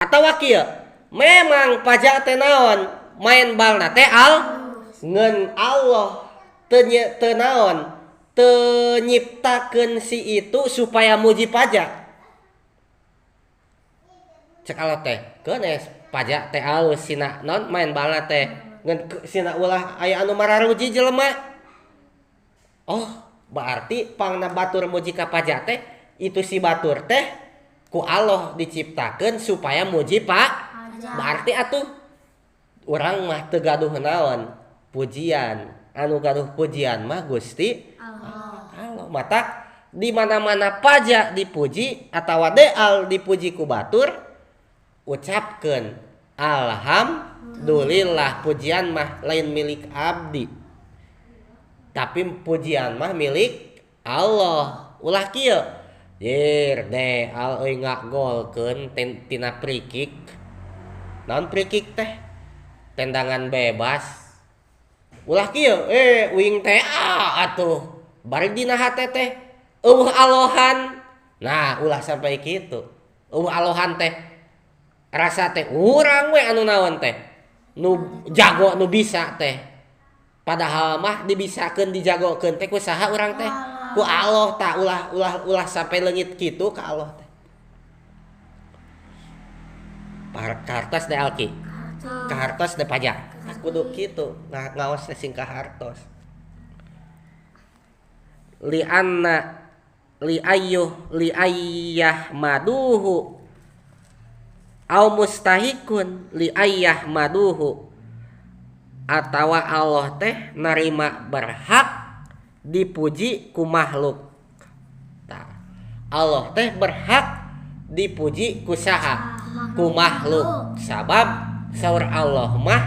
Atawa kieu, memang pajak teh naon main balna teh al ngen Allah teu teu naon teu nyiptakeun si itu supaya muji pajak. Cek Allah teh keun pajak teh alus sina non main balna teh ngen sina ulah aya anu mararuji jelema. Oh, berarti pangna batur muji ka pajak teh itu si batur teh ku Allah diciptakeun supaya muji pak. Berarti atuh urang mah teu gaduh naon pujian, anu gaduh pujian mah Gusti Allah. Allah. Mata di mana-mana pajak dipuji atawa deal dipuji ku batur, ucapkeun alhamdulillah, pujian mah lain milik abdi tapi pujian mah milik Allah. Ulah kieu jir deal euy ngagolkeun tina free kick. Naon free kick teh? Tendangan bebas. Ulah kieu uing teh atuh bari dina hate teh eueuh alohan. Nah, ulah sampai kitu. Eueuh alohan teh rasa teh urang we anu naon teh nu jago nu bisa teh, padahal mah dibisakeun dijagokeun teh ku saha urang teh? Ku Allah. Tak ulah ulah ulah sampai leungit kitu ka Allah teh. Kahartos teh alki kahartos teh pajak kudu kitu ngaos teh sing kahartos. Li anna li ayyuh li ayyah maduhu au mustahikun li ayyah maduhu, atawa Allah teh narima berhak dipuji ku makhluk. Tah, Allah teh berhak dipuji ku saha? Ku makhluk. Sabab saur Allah mah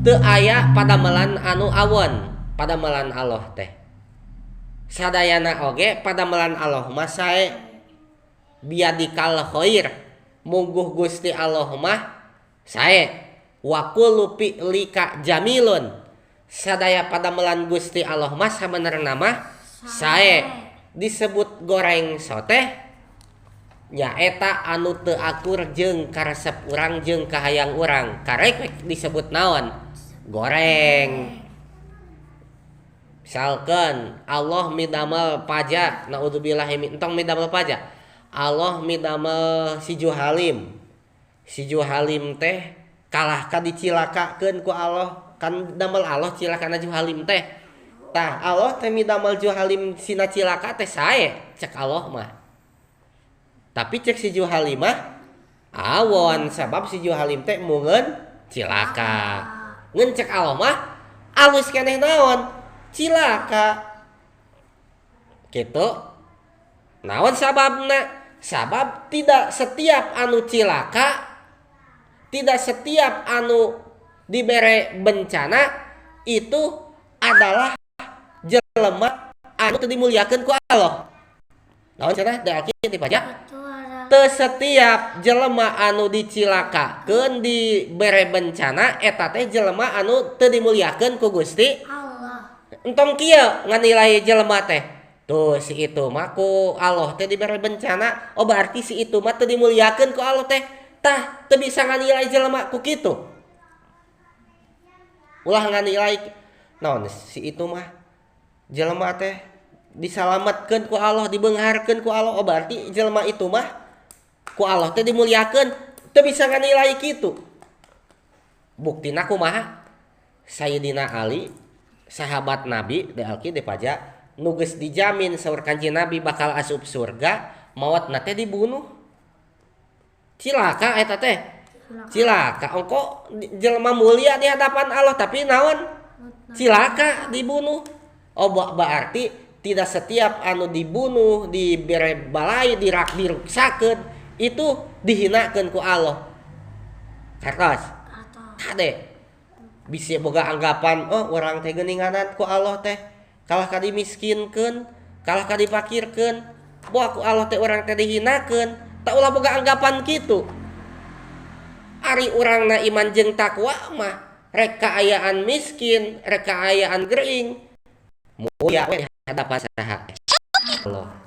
teu aya padamelan anu awon padamelan Allah teh. Sadayana oge padamelan Allah mah sae. Biadikal khair, mungguh Gusti Allah mah sae. Wa kullu fi'lika jamilun, sadaya padamelan Gusti Allah mah sabenerna mah sae. Disebut goreng soteh nyaeta anu teu akur jeung karesep urang jeung kahayang urang, karek disebut naon? Goreng. Misalkan Allah midamel pajak, naudzubillah min, entong midamel pajak, Allah midamel si Juhalim. Si Juhalim teh kalah ka dicilakakeun ku Allah, kan damel Allah cilakana Juhalim teh. Tah Allah teh midamel Juhalim sina cilaka teh sae cek Allah mah. Tapi cek si Juhalim mah awon, sabab si Juhalim teh mungeun cilaka. Ngeun cek Allah mah alus keneh naon? Cilaka. Gitu. Naon sababna? Sabab tidak setiap anu cilaka, tidak setiap anu dibere bencana itu adalah jelema anu teu dimuliakeun ku Allah. Naon cenah da aki ti pajak? Teu setiap jelema anu dicilakakeun dibere bencana eta teh jelema anu teu dimuliakeun ku Gusti Allah. Entong kieu nganilai jelema teh. Tuh si itu mah ku Allah teh dibere bencana, oh berarti si itu mah teu dimuliakeun ku Allah teh. Tah teu bisa nganilai jelema ku kitu. Ulah nganilai naon si itu mah jelema teh disalametkeun ku Allah, dibeungharkeun ku Allah, oh berarti jelema itu mah ku Allah teh dimuliakeun. Teu bisa nganilai kitu. Buktina kumaha? Sayyidina Ali sahabat Nabi de alki de pajak nu geus dijamin saur Kanjeng Nabi bakal asup surga, maotna teh dibunuh. Cilaka eta teh. Cilaka ongko jelema mulia di hadapan Allah tapi naon? Cilaka dibunuh. Oh berarti tidak setiap anu dibunuh, dibere balai, dirak diruksakeun itu dihinakeun ku Allah. Kartos. Kade bisi boga anggapan oh urang teh geuninganan ku Allah teh kalah ka dimiskinkeun, kalah ka dipakirkeun, boa ku Allah teh urang teh dihinakeun. Tak ulah boga anggapan kitu. Ari urangna iman jeung takwa mah rek kaayaan miskin, rek kaayaan gering, mulia we di hadapan saha? Allah.